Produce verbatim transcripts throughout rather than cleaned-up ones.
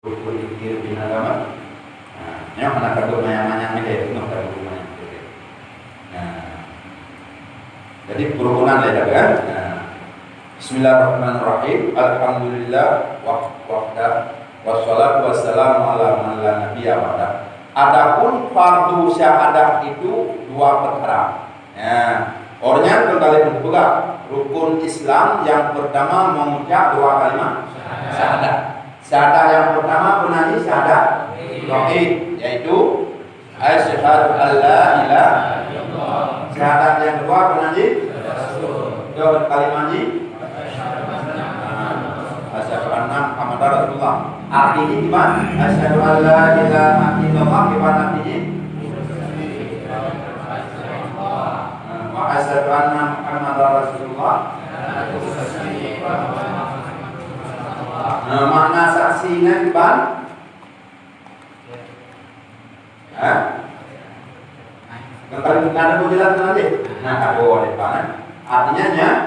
Rukun inti rukun agama. Nah, nyoe hana takot manyang-manyang lagèe, nyoe takot manyang lagèe. Nah, jadi kerukunan lé jaga. Nah, Bismillahirrahmanirrahim. Alhamdulillah wah-, wahda. Wassalatu wassalamu ala man la nabiyya ba'da. Adapun fardu syahadah itu dua perkara. Ya, awak nyan keumbali meupeugah, rukun Islam yang pertama mengucap dua kalimat syahadah. Syahadah yang pertama peunan jih syahadah tauhid, yaitu asyhadu an la ilaha illallah. Syahadah yang kedua peunan jih dua kalimat jih, asyhadu anna Muhammadar Rasulullah. Artinya gimana? Asyhadu an la ilaha illallah gimana artinya? Wa asyhadu anna Muhammadar Rasulullah. Nah, makna saksi nyan kiban? Hah? Kan tadi bukan ada penjelasan tadi. Nah, tak boleh, Pak, kan? Artinya nya-,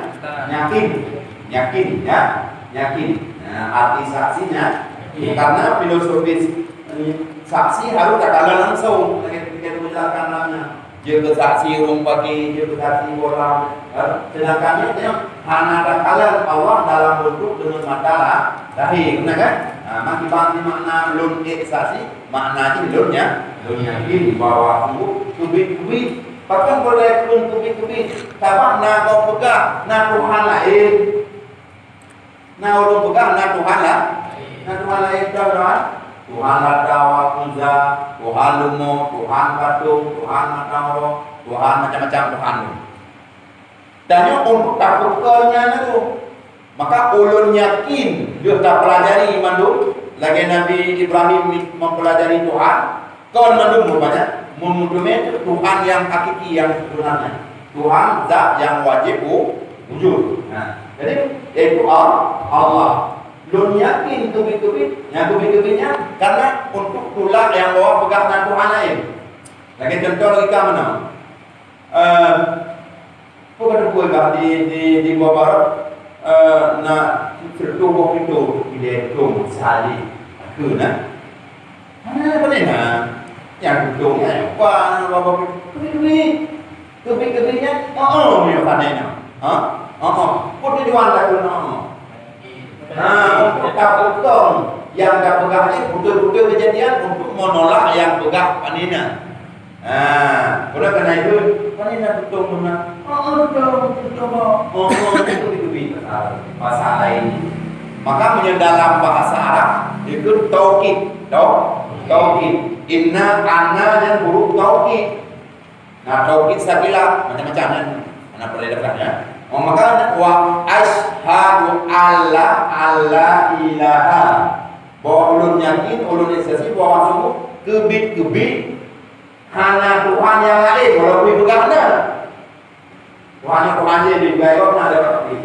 yakin, yakin, ya, yakin. Nah, arti saksinya, karena filosofis, eh, saksi harus katakan langsung, kita, kita menjelaskan namanya. Jeuet keu saksi ureueng paki, jeuet keu saksi bola. Eh, sedangkan nyoe, nyoe hana takalon Allah dalam bentuk deungon mata la-, lahé, beuna kan? Ha, maki bang di makna lôn ék saksi, makna jih lôn nya, lôn yakin bahwa sungguh teubiet-teubiet. Pakon boleh lôn teubiet-teubiet? Sabab na gob peugah, na Tuhan laén. Na ureueng peugah na Tuhan la-, na Tuhan laén, Tuhan, Tuhan Lata wa Uzza, Tuhan Lumo, Tuhan Batong, Tuhan Matauro, Tuhan macam-macam Tuhan. Dan nyoe untuk tapeukon nyan tu. Maka ulôn yakin deuh tapeulajari mandum, lagèe Nabi Ibrahim ni mempelajari Tuhan, Kon mandum rupanya, meumeuteumé Tuhan nyang hakiki, nyang seubeunarnya. Tuhan zat nyang wajéb wu-, wujud. Nah, jadi, yaitu Al-, Allah. Lôn yakin teubiet-teubiet, nyang teubiet-teubiet nyan, karena untuk tulak nyang bahwa peugah na Tuhan laén. Lagèe contoh logika meunan. Eh, peue ka teupeue bah di, di, di Goa Barat, eh, na sireutôh boh pintoe, ilèe, tông, sali, akheun na. Hana pane na. Nyang tông nyan, wah, boh pintoe. Teubiet-teubiet. Teubiet-teubiet nyan, oh, oh, nyoe pane na. Ha? Oh, oh. Peue tujuan lakoe na? Ha, untuk tapeutong nyang tapeugah nyan beutôi-beutôi keujadian untuk meunolak nyang peugah pane na. Ha, peue keunan ikheun, pane na tutong meunan. Oh, oh, tutong, tutong, oh. Oh, oh, itu, itu, itu. Ah, bahasa lain. Maka meunyoe dalam bahasa Arab, itu taukid. Tau-, taukid. Inna, anna nyan huruf taukid. Nah, taukid sakila, macam-macam kan. Mana boleh dapat ya. Oh, maka wa asyhadu alla, alla ilaha. Bahwa ulun yakin, ulun saksi bahwa sungguh keubiet-keubiet hana Tuhan nyang laén, walaupun peugah na. Tuhan nyoe Tuhan jih, di bukai gob na lewat tapi.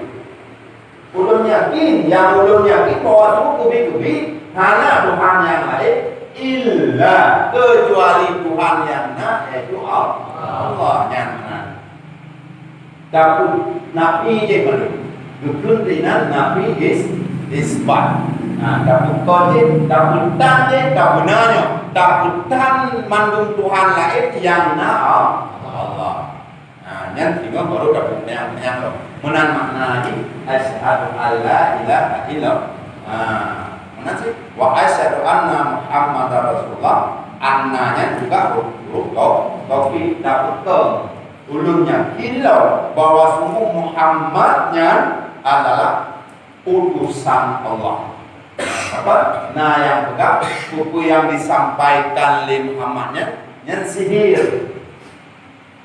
Ulôn yakin, nyang ulôn yakin bahwa sungguh keubiet-keubiet hana Tuhan nyang laén, illa, keucuali Tuhan nyang na, yaitu Al-, Allah nyang na. Tapeu-, nafi jih mandum. Geukheun inan nafi is-, isbat. Nah, tapeuko jih, tapeutan jih, tabeuna nyoe. Tapeutan mandum Tuhan laén nyang na Allah. Nah, nyan singoh baru tapeumeung-meung lom. Meunan makna jih, asyhadu alla ilaha illallah. Nah, meunan cit, wa asyhadu anna Muhammadar Rasulullah. Anna nyan juga huruf, huruf tau-, taukid, tapeuko. Ulôn yakin lom bahwa sungguh Muhammad nyan adalah utusan Allah. Apa? Nah, nyang peugah, peue-peue nyang disampaikan lé Muhammad nyan, nyan sihir.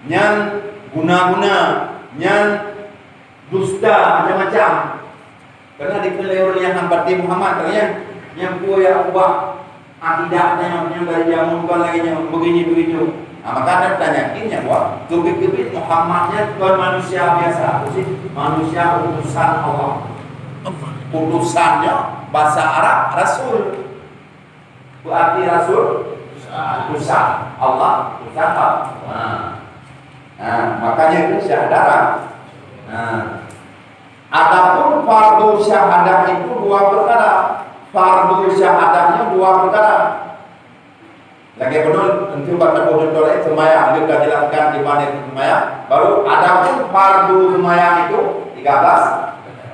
Nyan guna-guna, nyan dusta macam-macam. Karena dikheun lé ureueng nyang hana patéh Muhammad, katanya, nyang peue nyang ubah akidah nyan, nyang dari jameun kon lagèe nyan, begini begitu. Nah, maka anda tanyakin nyang buat, keubiet-keubiet Muhammad nyan kon manusia biasa, khusus manusia utusan Allah. Utusan nyoe bahasa Arab rasul. Berarti rasul utusan Allah, utusan Allah. Nah. Nah, makanya itu syahadat. Nah. Adapun fardu syahadah itu dua perkara. Fardu syahadah nyoe dua peukara. Lagèe bunoe, teuntu bak saboh contoh laén, seumayang, lheueh ka jelaskan di mana seumayang. Baru adapun fardu seumayang itu tiga belas.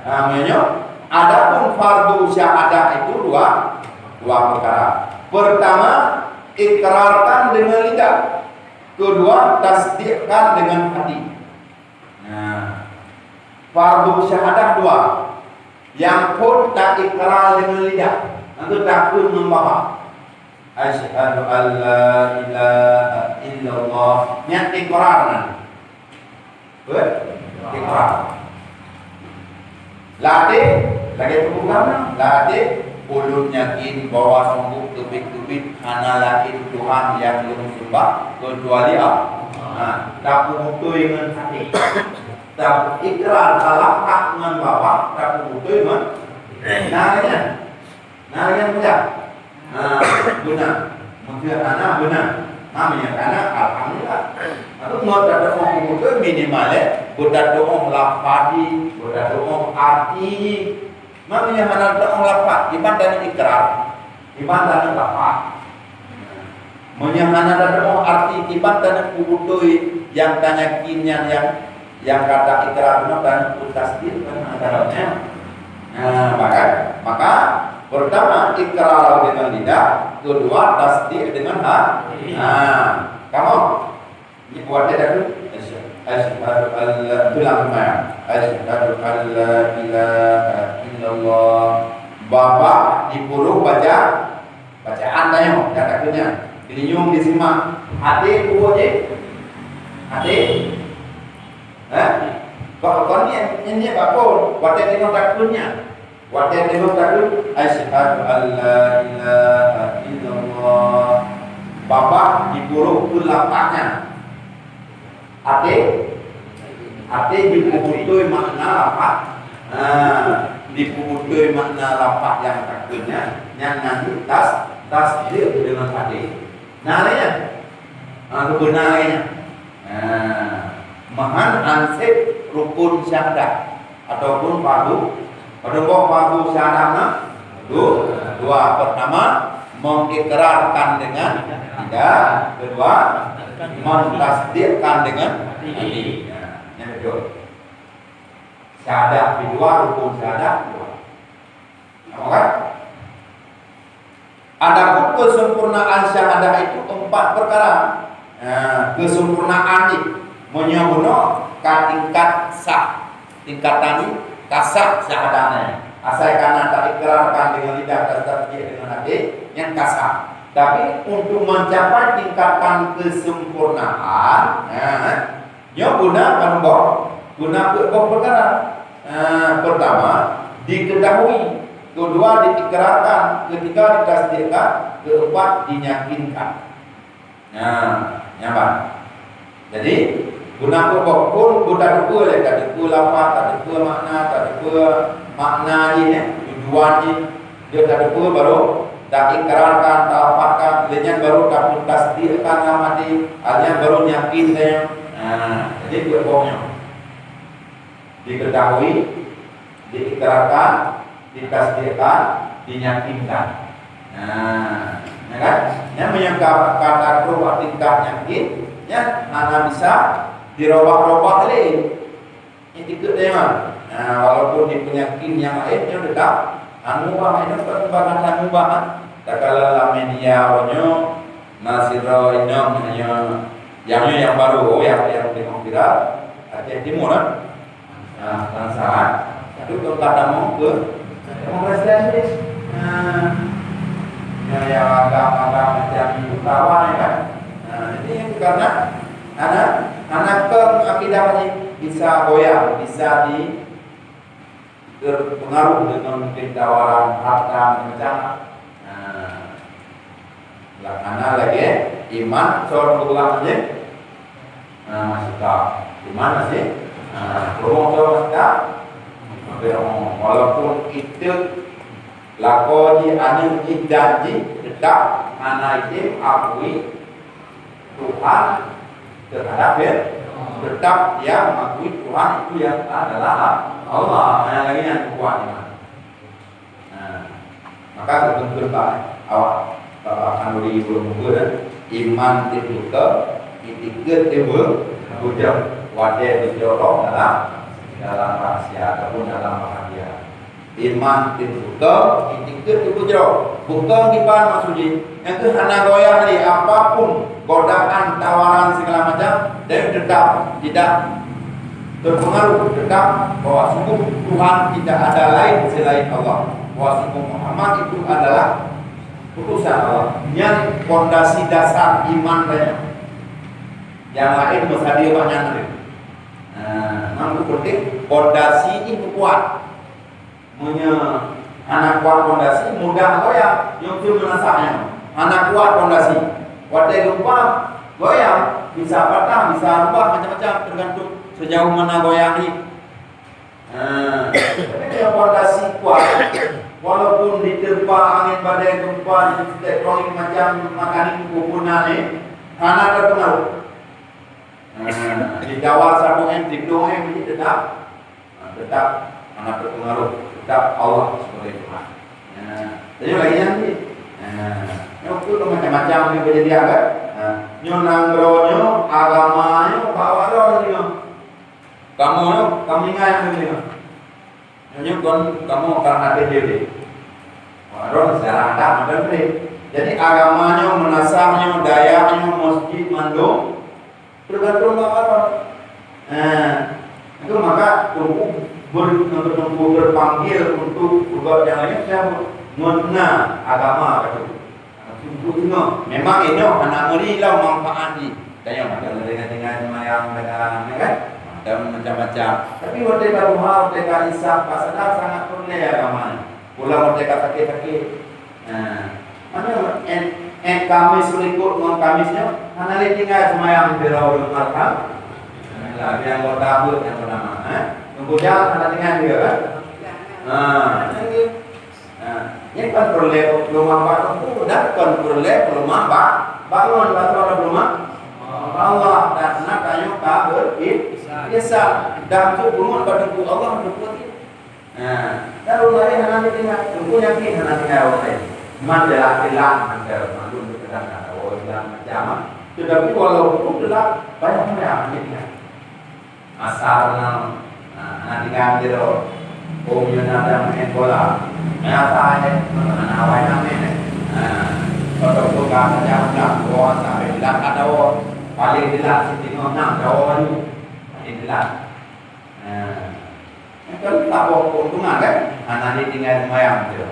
Nah, meunyoe adapun fardu syahadah itu dua, dua peukara. Pertama, ikrarkan dengan lidah. Kedua, tasdikkan dengan hati. Nah, fardu syahadah dua. Nyang phôn ta ikrar deungon lidah, nyang kheueh takheun ngon babah. Asyhadu an la ilaha illallah. Nyan ikrar nyan. Betul? Ikrar. Lam até, lagèe teupeugah nyan, lam até, ulôn yakin bahwa sungguh teubiet-teubiet hana laén Tuhan nyang lôn seumbah keucuali Allah. Ha, tapeubutôi ngon até. Ta ikrar, talafaz ngon babah, tapeubutôi ngon. Nah, nyan. Nah, nyan beuna. Nah, beuna. Meunyoe hana, beuna. Nah, meunyoe hana, alhamdulillah. Tapi meunyoe tatu'oh beutôi, minimal, eh, beutatu'oh lafaz jih, beutatu'oh arti jih. Meunyoe hana tatu'oh lafaz, kiban taneuk ikrar, kiban taneuk lafaz. Meunyoe hana tatu'oh arti, kiban taneuk peubutôi nyang tanyakin nyan, nyang, nyang ka ta ikrar nyoe, taneuk peutasdikkan antara nyan. Nah, maka, maka pertama ikrar dengan lidah, kedua tasdik dengan ha-, nah, kamoe. Nyoe watèe takheun, asyhadu an la, tulang teuma. Asyhadu an la ilaha illallah. Babah di puruh baca, bacaan tanyoe, nyang takheun nyan. Geulinyueng disimak. Até peubuet jih? Até? Hah? Kok, kok nyan, nyan, nyan bak phôn. Watèe deungoe takheun nyan. Watèe deungoe takheun, "Asyhadu an la ilaha illallah." Babah di puruh peulapaknya. Até, até dipeubutôi makna lafaz. Nah, dipeubutôi makna lafaz nyang takheun nyan, nyan nan tas, tasdék deungon até. Nah, nyan. Ha, seubeuna lagèe nyan. Ha, meuhan anseb rukun syahadat ataupun fardu. Padum boh fardu syahadat na? Du-, dua. Pertama, mengikrarkan dengan lidah. Kedua, mentasdikkan dengan hati. Ha, nyan beutôi. Syahadat dua, rukun syahadat dua. Nampak kan? Adapun kesempurnaan syahadah itu empat perkara. Nah, kesempurnaan jih, meunyoe bunoe ka tingkat sah, tingkatan jih ka sah syahadah nyan. Asai kana taikrarkan deungon lidah, tatasdék deungon até, nyan ka sah. Tapi untuk mencapai tingkatan kesempurnaan, nah, nyoe guna padum boh, guna peuet boh peukara. Ah, pertama, diketahui, kedua, diikrarkan, ketiga, ditasdikkan, keempat, diyakinkan. Nah, nyan ban. Jadi, guna peuet boh, phôn, phôn tateupeue lé, tateupeue lafaz, tateupeue makna, tateupeue makna jih, eh, tujuan jih. Lheueh tateupeue baru taikrarkan, talafazkan, lheueh nyan baru tapeutasdikkan lam até, lheueh nyan baru yakin tanyoe. Nah, jadi peuet boh nyoe. Diketahui, diikrarkan, ditasdikkan, diyakinkan. Nah, ya kan? Nyan meunyoe ka, ka tatrok bak tingkat yakin, nyan hana bisa dirobah-robah lé. Nyan dikeue teuma. Nah, walaupun dipeuyakin nyang laén, nyoe teutap hana ubah, nyoe kon bangat hana ubah, kan? Takalon lam media uroe nyoe, na sidroe inong nyoe, nyang nyoe nyang barô, oh, nyang, nyang teungoh viral, Aceh Timur, kan? Nah, bangsa, kan? Tapi kon ka tamong keu demokrasi. Nah, nyoe nyang agam-agam macam itu kawan, ya, kan? Nah, jadi itu karena Hana, hana keu akidah jih bisa goyang, bisa di, terpengaruh deungon mungkin tawaran harta macam-macam. Nah, lam hana lagèe iman, soe ureueng jih? Nah, masih ka. Iman masih? Nah, ureueng soe masih ka? Walaupun itu lakoe jih, aneuk jih, dan jih, tetap hana item akui Tuhan terhadap dia, tetap dia mengakui Tuhan itu yang adalah Allah. Nah, lagi yang kuat iman. Nah, Maka geupeugah bak awak, bak khanuri ulôn mupeue, iman teuh beuke, itikeuet teuh beu-, beujroh, watée beujroh dalam, dalam rahsia ataupun dalam bahagia. Iman teuh beuke, itikeuet teuh beujroh. Beuke kiban maksud jih, nyang keuh hana goyah lé apapun godaan, tawaran segala macam, dan tetap tidak terpengaruh, tetap bahwa sungguh Tuhan tidak ada lain selain Allah, bahwa sungguh Muhammad itu adalah utusan Allah. Nyan fondasi dasar iman tanyoe. Nyang laén meusadia bak nyan lé. Nah, nyang penting fondasi jih kuat. Meunyoe hana kuat fondasi, mudah goyang. Nyang tu meunasah nyoe. Hana kuat fondasi. Watée gempa, goyang, bisa patah, bisa rubah, macam-macam, tergantung sejauh mana goyang ni. Nah, tapi kalau fondasi kuat, walaupun diterpa angin badai, gempa, tektonik macam makanan kubunan ni, hana terpengaruh. Nah, ditawar satu M, tiga M, ini tetap, nah, tetap hana terpengaruh, tetap Allah sebagai Tuhan. Nah, tanya lagi nanti. Nah, nyoe pun macam-macam ni kejadian kan? Nah, nyoe nanggroe nyoe, agama nyoe, bawa roh nyoe. Kamoe nyoe, kami ingat nyoe. Nyoe kon kamoe ka hati diri. Bawa roh sejarah ada macam ni. Jadi agama nyoe, meunasah nyoe, dayah nyoe, masjid mandum, tergantung bak Allah. Nah, itu maka teungku ber-, teungku terpanggil untuk berbuat yang lain, siapa? Ngon na agama ka tu. Untuk inoe, memang inoe hana meuri lom manfaat jih. Tanyoe macam ringan-ringan semayang, ya kan? Macam macam-macam. Tapi watée ka tuha, watée ka isap, ka sadar sangat peureulée agama ni. Pulang watée ka sakét-sakét. Nah, mana en, en Kamis likot ngon Kamis nyoe, hana lé tinggai semayang di Raudhul Adham. Alhamdulillah, di anggota buet nyang bernama, eh? Tunggu jam hana tinggai juga kan? Nah, nah, ini kan peureulée peulumah bak teungku dan kan peureulée peulumah bak bangon bak peulumah. Allah dan nak tanyoe ka berikhtiar. Dan tu bangon bak teungku Allah untuk Nah, dan ureueng laén hana neudeungoe, teungku yakin hana tinggai ureueng laén. Man jalan-jalan mantong, mandum teupeugah kata, oh, jalan macam. Tetapi walaupun gelap, banyak orang yang ingat. Asar na, nah, hana tinggai di lôn. Oh, meunyoe na dang main bola. Meunyoe asai, hana awai na main. Nah, ataupun ka saja udah, oh, sampai gelap ada, oh. Paling gelap sitingoh nam, jauh laju. Paling gelap. Nah, kan saboh keuntungan kan? Hana lé tinggai seumayang tu.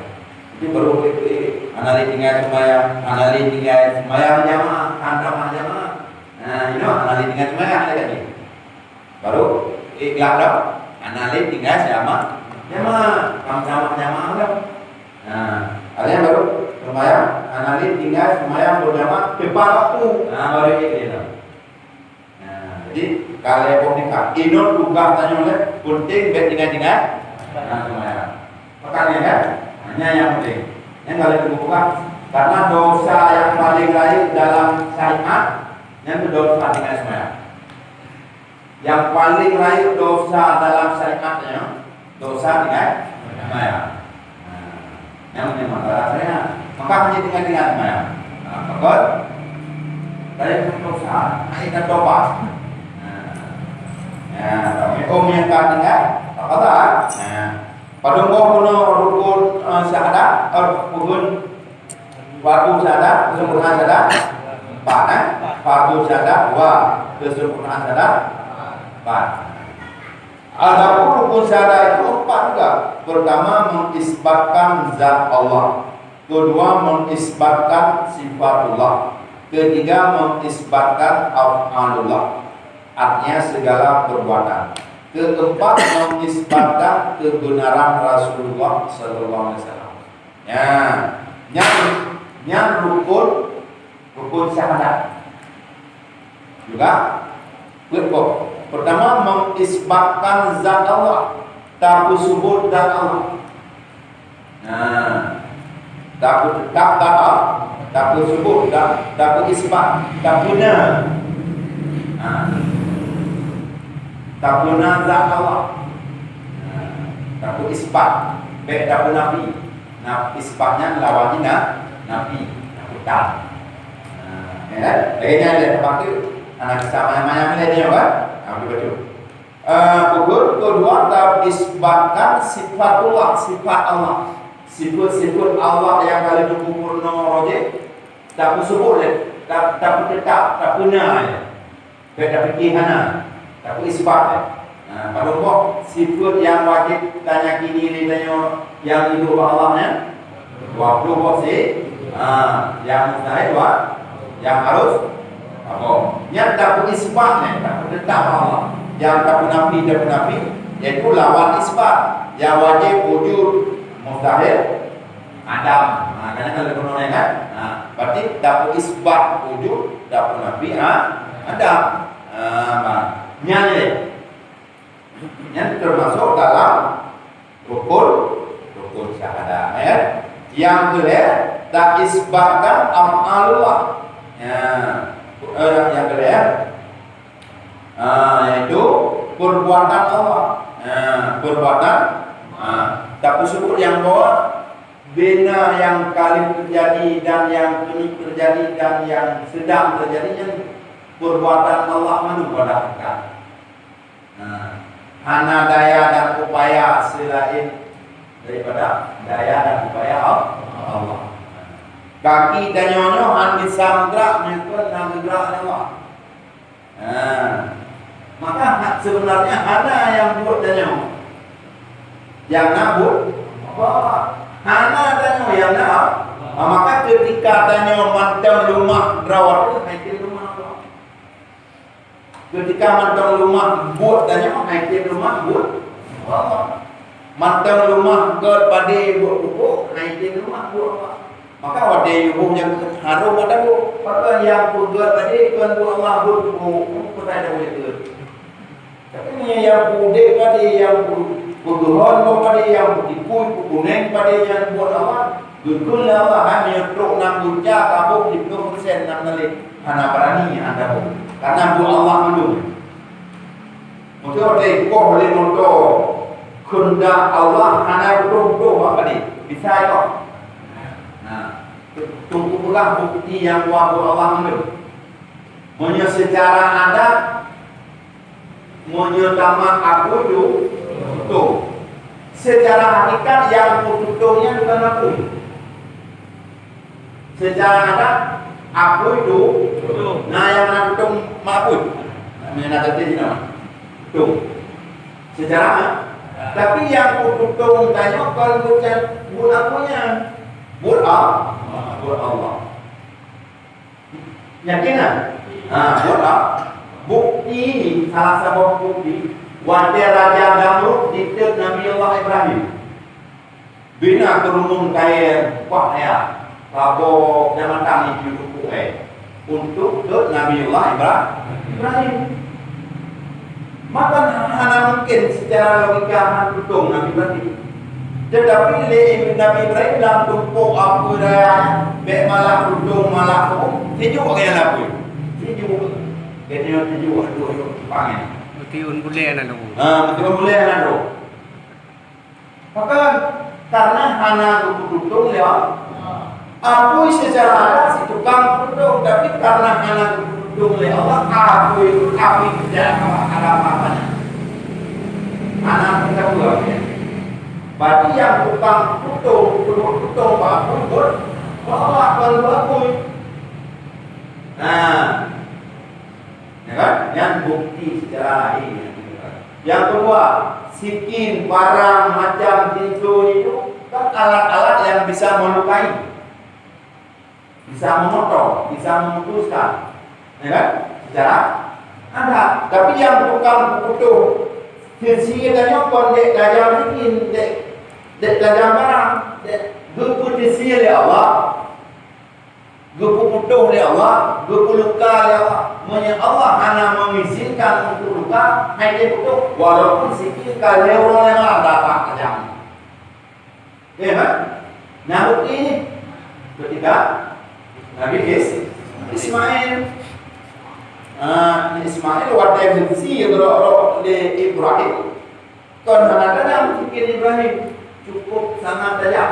Itu baru klik-klik. Hana lé tinggai seumayang, hana lé tinggai seumayang jamaah, kan jamaah jamaah. Nah, you know, hana lé tinggai seumayang lagée ni. Baru klik lah dah. Hana lé tinggai seumayang jamaah, kan jamaah jamaah dah. Nah, ada yang baru seumayang, hana lé tinggai seumayang berjamaah tepat waktu. Nah, baru klik dia dah. Nah, jadi, ka lhée boh nikah, inong tugaih tanyoe lé, penting bék tinggai-tinggai. Nah, seumayang. Pekan ni kan? Hanya yang penting. Yang ka lhée tugaih, karena dosa yang paling rayeuk dalam syariat, nyan tu dosa tinggai seumayang. Yang paling rayeuk dosa dalam syariat nyoe, dosa tinggai seumayang. Nah, nyang memang salah saya. Maka hanya tinggai-tinggai seumayang. Nah, betul? Dari dosa, akhirnya tobat. Nah. Ya, tapi om yang ka tinggai, tak apa. Nah. Padum boh bunoe rukun, eh, syahadat, eh, rukun fardu syahadat, kesempurnaan syahadat, empat, eh? Fardu syahadat, dua, kesempurnaan syahadat, empat. Adapun rukun syahadat itu empat juga. Pertama, mengisbatkan zat Allah. Kedua, mengisbatkan sifatullah. Ketiga, mengisbatkan af'alullah. Artinya segala perbuatan. Keempat, mengisbatkan kebenaran Rasulullah sallallahu alaihi wasallam. Ya, nyan, nyan rukun, rukun syahadat. Juga, peuet boh. Pertama, mengisbatkan zat Allah. Tapeusubut zat Allah. Nah, tapeuteutab zat Allah. Tapeusubut zat, tapeusifat, tapeuna. Nah, tapeuna zat Allah. Nah, tapeusifat. Bék tapeunafi. Nah, isbat nyan lawan jih na, nafi, nah, buta. Nah, ya kan? Lagèe nyan lé, sabab tu, hana bisa manyang-manyang lé nyoe kan? Nah, betul-betul. Eh, betul, kedua, taisbatkan sifatullah, sifat Allah. Sifat-sifat Allah nyang ka lheueh teupeurunoe roh jih, tapeuseubut lé, ta-, tapeuteutap, tapeuna lé. Bèk tapike hana, tapeuisbat lé. Nah, padub boh sifat nyang wajéb tanyakini lé tanyoe nyang iduek bak Allah nyan? Dua ploh boh si-, ha, nyang mustahil dua, nyang harus apa? Nyan tapeuisbat nyan, tapeuteutap bak Allah. Nyang tapeunafi, tapeunafi, yaitu lawan isbat. Nyang wajéb wujud, mustahil adam. Ha, kan kan leumoh nyan kan? Ha, berarti tapeuisbat wujud, tapeunafi, ha, adam. Ha, bah. Nyan lé. Nyan termasuk dalam rukun, rukun syahadah, ya. Nyang keulhèe, taisbatkan af'alullah. Ya. Eh, nyang keulhèe, ah, yaitu perbuatan Allah. Ya, perbuatan, ah, tapeuseubut nyang bahwa bina nyang ka lheueh teujadi dan nyang keuneuk teujadi dan nyang seudang teujadi nyan perbuatan Allah mandum pada hakikat. Nah, hana daya dan upaya seulaén daripada daya dan upaya Al-, Allah. Gaki tanyoe nyoe hana bisa meugrak meunyoe kon na geugrak lé Allah. Nah, maka ha-, sebenarnya hana nyang buet tanyoe. Nyang na buet Allah. Hana tanyoe nyang na Allah. Maka ketika tanyoe mantong leumah droe, hai keu leumah Allah. Ketika mantong leumah buet tanyoe, hai keu leumah buet Allah. Mantong leumah gèt padé buet pupuk, hai keu leumah buet Allah. Maka watèe yue boh jakeuet harôh gata boh. Pakon nyang peugèt padé kon buet Allah buet pupuk, peue saja boh jakeuet. Tapi meunyoe nyang peuudép padé, nyang peu-, peugeuhon boh padé, nyang peutipui, peukunèng padé nyan buet Allah, geukheun lé Allah, hai meunyoe trok nam gunca, ka boh siplôh persen nam nalek, hana barani hana boh. Karena buet Allah mandum. Meuteumé watèe koh lé moto, keundak Allah hana reutoh-reutoh bak padé. Bisa ikoh. Nah, teungku peugah bukeuti nyang buet Allah mandum. Meunyoe seucara adat, meunyoe tamat apui tu, tutong. Seucara hakikat nyang peututong nyan bukan apui. Seucara adat, apui tu, tutong. Nah, nyang na tutong mak apui. Nyang na geutanyoe mak tutong. Seucara, tapi nyang peututong tanyoe kon bukan buet apui nyan. Buet A-, buet Allah. Yakin tak? Ha, buet tak? Bukti ni, salah saboh bukti, watèe Raja Namrud jiteuet Nabi Allah Ibrahim. Bina keurumun kayèe kuah raya, saboh jamatan jipeuduek kayèe untuk teuet Nabi Allah Ibra-, Ibrahim. Maka hana mungken seucara logika hana tutong Nabi Ibrahim. Teutapi lé Nabi Ibrahim lam tumpôk apui raya nyan, bèk malah tutong, malah peue, sijuek geuh lam apui. Sijuek. Geutanyoe sijuek, sijuek, sijuek, pangen. Meuti ôn bulèe na lôn. Ha, meuti ôn bulèe na lôn. Pakon? Karena hana geupeututong lé Allah. Apui seucara adat si tukang peututong, tapi karena hana geupeututong lé Allah, apui, apui tidak ada apa-apanya. Hana geupeututong lé Allah. Berarti nyang tukang peututong, peututong bak apui, buet Allah, kon buet apui. Nah, Ya kan? Nyan bukti seucara lahé nyang tunjukkan. Nyang keudua, sikin, parang, macam, pintoe itu kan alat-alat nyang bisa melukai, bisa memotong, bisa memutuskan. Ya kan? Seucara adat. Tapi nyang tukang peuputôh, sisi tanyoe kon dek tajam sikin, dek, dek tajam parang, dek geupeuteusie lé Allah. Geupeuputôh lé Allah, geupeuluka lé Allah. Meunyoe Allah hana mengizinkan untuk luka, hai geupeuputôh, walaupun sikin ka lhèe uroe lhèe malam dapat tajam. Ya kan? Nah, bukti ni. Ketika Nabi Is-, Ismail. Ah, Ismail watèe geusie geurok-rok lé Ibrahim. Kon hana tajam sikin Ibrahim, cukup sangat tajam.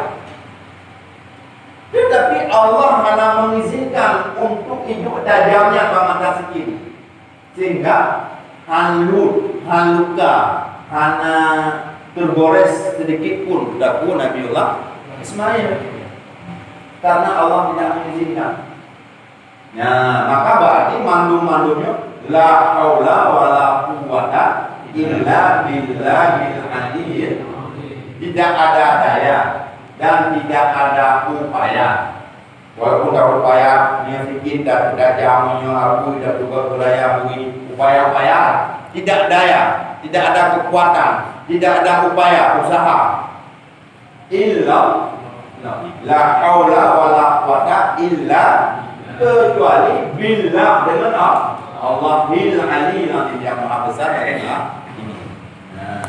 Tetapi Allah hana mengizinkan untuk ijuk tajamnya bak mata sikin. Sehingga han lut, han luka, hana tergores sedikit pun takue Nabiullah Ismail. Karena Allah tidak mengizinkan. Nah, maka berarti mandum-mandumnya la haula wala quwwata illa billahil aliyyil azim. Tidak ada daya dan tidak ada upaya. Walaupun dah upaya, nyoe sikin dah tajam, nyoe apui dah tukar budaya bui, upaya-upaya, tidak daya, tidak ada kekuatan, tidak ada upaya, usaha. Illa, la haula wala quwwata illa, kecuali billah, dengan Allah, Allahil Aliyyil Azim, yang maha besar dan maha tinggi. Nah.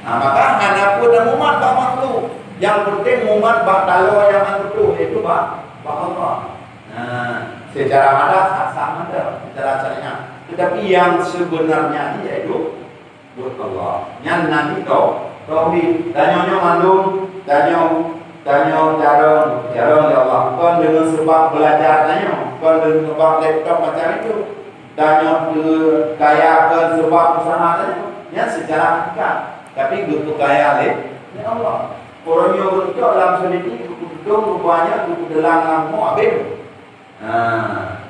Nah, maka hana peue tamumat bak makhluk. Yang penting mumat bak taloe nyang beutôi, yaitu bak, bak Allah. Nah, secara adat sah-sah mantap, secara syariat. Tetapi yang sebenarnya yaitu buet Allah. Nyan nan di tau-, tauhid. Tanyoe nyoe mandum, tanyoe, tanyoe carông, carông lé Allah. Kon deungon sebab belajar tanyoe, kon deungon sebab laptop macam itu. Tanyoe teu kaya kon sebab usaha tanyoe. Nyan secara hakikat. Tapi geupeu kaya lé, lé Allah. Uroe nyoe geucok lam seuliti, geupeutong, geubanyak, geupeudeulang lam rumoh, habéh. Nah.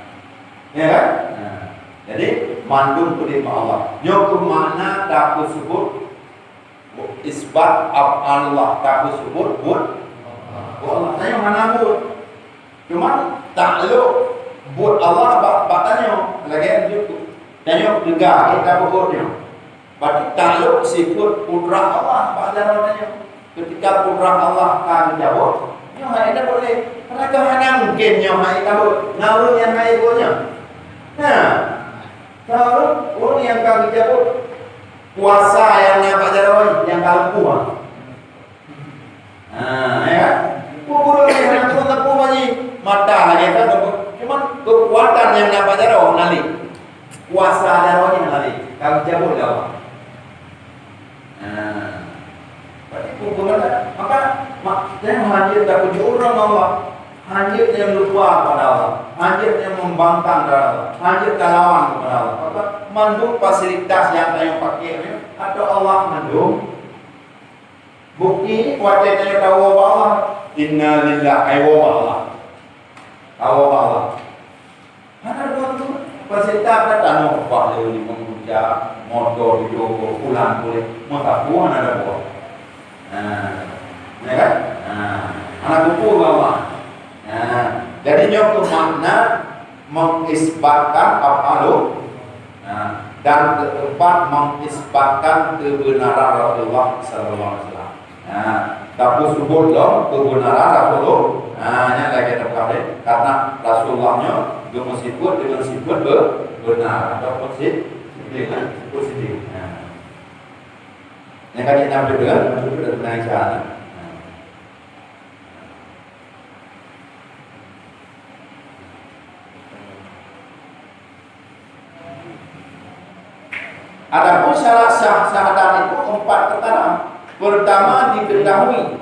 Ya kan? Nah. Jadi, mandum udeb bak Allah. Nyoe keuh makna tapeuseubut isbat af'alullah, tapeuseubut buet, buet Allah. Tanyoe hana buet. Cuma taklok buet Allah bak, bak tanyoe. Lagèe nyoe. Tanyoe peugah, eh, tapeubuet nyoe. Berarti taklok sifat kudrah Allah bak jaroe tanyoe. Ketika kudrah Allah ka geucabut, nyoe hana tabot lé. Karena ka hana mungkin nyoe hana tabot. Na ureueng nyang hana tabot nyoe. Nah, ureueng, ureueng nyang ka geucabut kuasa nyang na bak jaroe, nyang ka lumpuh. Ha, ya kan? Peue gurèe nyang hana tabot, lampu bagi mata lagèe kan, lampu. Cuma keukuatan nyang na bak jaroe hana lé. Kuasa jaroe nyan hana lé. Ka geucabut lé Allah. Nah, berarti peue gurèe? Maka, mak, jangan hana tapuji ureueng Allah. Hana nyang lupa kepada Allah. Hana nyang membangkang kepada Allah. Hana nyang talawan kepada Allah. Maka, mandum fasilitas nyang tanyoe pakai nyoe, atau Allah mandum. Bukti watèe tanyoe tawoe bak Allah, inna lillahi, ai woe bak Allah. Tawoe bak Allah. Hana dua tu, fasilitas dah tanoh, bah lé limong juta, moto tujoh boh, pulang puléh, meusapeue hana dua. Nah, ya kan? Nah, hana kupu bak Allah. Nah, jadi nyoe keuh makna mengisbatkan af'alu. Nah, dan keempat, mengisbatkan kebenaran Rasulullah sallallahu alaihi wasallam. Nah, tapeuseubut lom kebenaran Rasulullah. Nah, nyan lagèe teuka lé, karena Rasulullah nyoe geumeusifeut deungon sifeut be-, benar ataupun si-, sifeut, sifeut siddiq. Nah. Nyang ka jeuet na beutôi, beutôi, beutôi, beutôi, beutôi, beutôi. Adapun syarat sah syahadat itu empat perkara. Pertama, diketahui.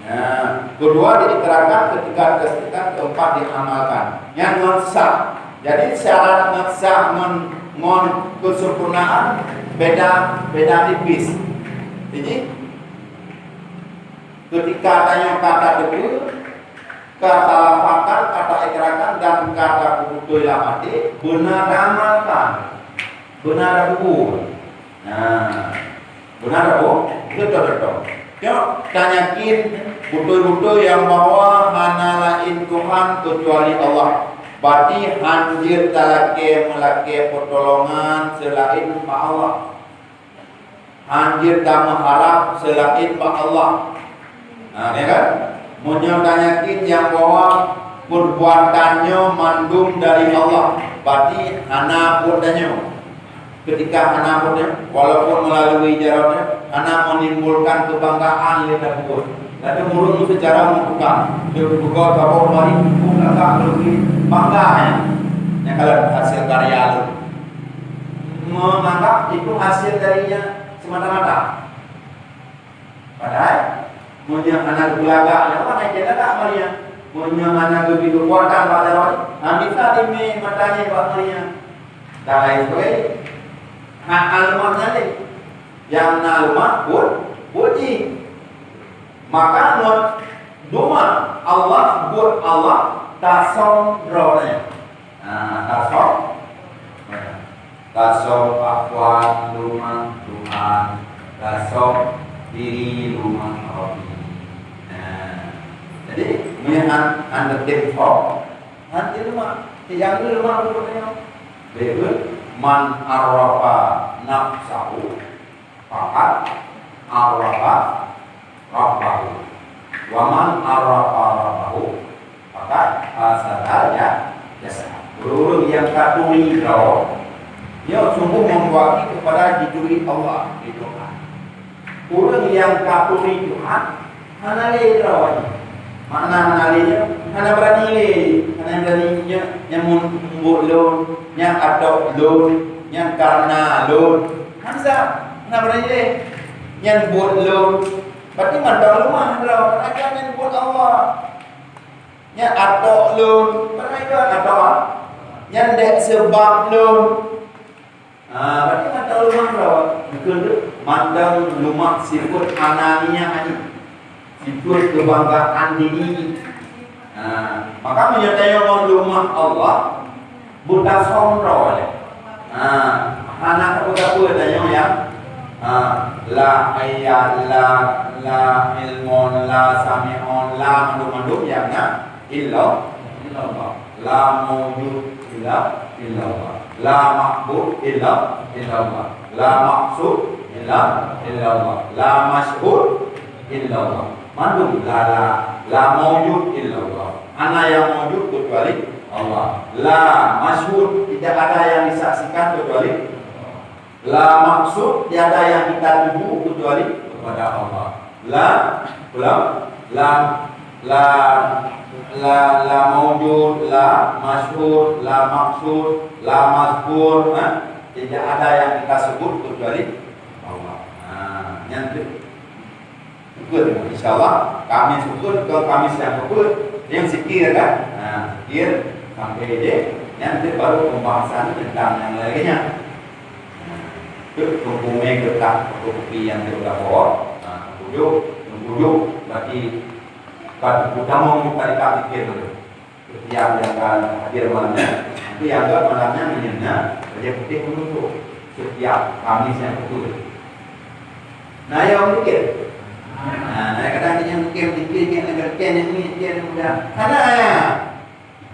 Nah, kedua, diikrarkan, ketiga, ditasdikkan, keempat, diamalkan. Nyan ngon sah. Jadi, syarat ngon sah, ngon, ngon kesempurnaan beda, beda tipis. Jadi, ketika tanyoe ka tateupeue, ka talafazkan, ka taikrarkan, dan ka tapeubeutoe lam até, beuna taamalkan, beuna tapubuet. Nah, beuna tapubuet, beutôi-beutôi. Nyoe, tanyakin beutôi-beutôi nyang bahwa hana laén Tuhan keucuali Allah. Berarti hanjeuet talakèe meulakèe peutulongan seulaén bak Allah. Hanjeuet tameuharab seulaén bak Allah. Nah, ya kan? Meunyoe tanyakin nyang bahwa perbuatan nyoe mandum dari Allah, berarti hana buet tanyoe. Ketika hana buet tanyoe, walaupun melalui jaroe nyoe, hana menimbulkan kebanggaan lé tabuet. Tapi ureueng secara mutlak, dia buka tabok mari, buka tak lebih bangga, ya. Yang kalau hasil karya lu. Menganggap itu hasil darinya semata-mata. Padahal, meunyoe hana geulagak, ya Allah, hana geulagak Maria. Meunyoe hana geubri keukuatan bak jaroe, han bisa dimé mata nyan bak meunyoe. Dan lain sebagainya. Hak na leumah nyan lé. Nyang na leumah buet, buet jih. Maka ngon leumah Allah, buet Allah, tasöm droeneuh. Nah, tasöm. Tasöm afwan leumah Tuhan, tasöm diri leumah Rabbi. Nah, jadi, meunyoe han, han teutem phon, han leumah. Nyang leumah buet nyoe. Beutôi, man arafa nafsahu, faqad arafa rabbahu. Wa man arafa rabbahu, faqad hasadal ja-, jasad. Ureuëng-ureuëng nyang ka turi droe, nyoe sungguh meuwakili keupada jituri Allah, di Tuhan. Ureuëng nyang ka turi Tuhan, hana lé droe. Makna hana lé nyan, hana beurani lé. Hana beurani nyan, nyan mun-, mubuet lôn, nyan ateueh lôn, nyan kareuna lôn. Hana, hana beurani lé. Nyan buet lôn. Berarti mantong leumah droe, padahai nyan buet Allah. Nyan ateueh lôn, padahai nyan ateueh. Nyan dek seubab lôn. Ah, berarti mantong leumah droe. Mungkin tu mantong leumah sifeuet anania nyan. Sifeuet keubanggaan diri. Ah, maka meunyoe tanyoe ngon leumah Allah, beutasöm droe lé. Ah, hana sapeue-sapeue tanyoe nyang, ah, la hayya, la, la ilmun, la sami'un, la mandum-mandum nyang na. Illa, illallah. La maujud illa, illallah. La ma'bud illa, illallah. La maqsud illa, illallah. La masyhud illallah. Mandum la, la, la maujud illallah. Hana nyang maujud kecuali Allah. La masyhud, tidak ada yang disaksikan kecuali La maqsud, tiada yang kita tuju kecuali kepada Allah. La, ulang, la, la, la, la maujud, la masyhud, la maqsud, la mazkur, ha? Tidak ada yang kita sebut kecuali Allah. Ha, nyan tu. Peuet, insya Allah, Kamis peuet, kon Kamis nyang peuet, nyang zikir kan? Nah, zikir sampai deh, nyan tu baru pembahasan tentang nyang lain nyan. Nah, tu hukumnya kertas fotokopi nyang tu udah bawa. Nah, tujuh, tujuh, berarti kan utama kita dekat zikir tu. Setiap yang akan hadir malam ni, nanti anggap malam ni menyenang, Raja Putih menutup. Setiap Kamis nyang peuet. Nah, ya, orang mikir. Nah, nah, kadang dia mikir, mikir, mikir, mikir, mikir, mikir, mikir, mudah. Karena, ya.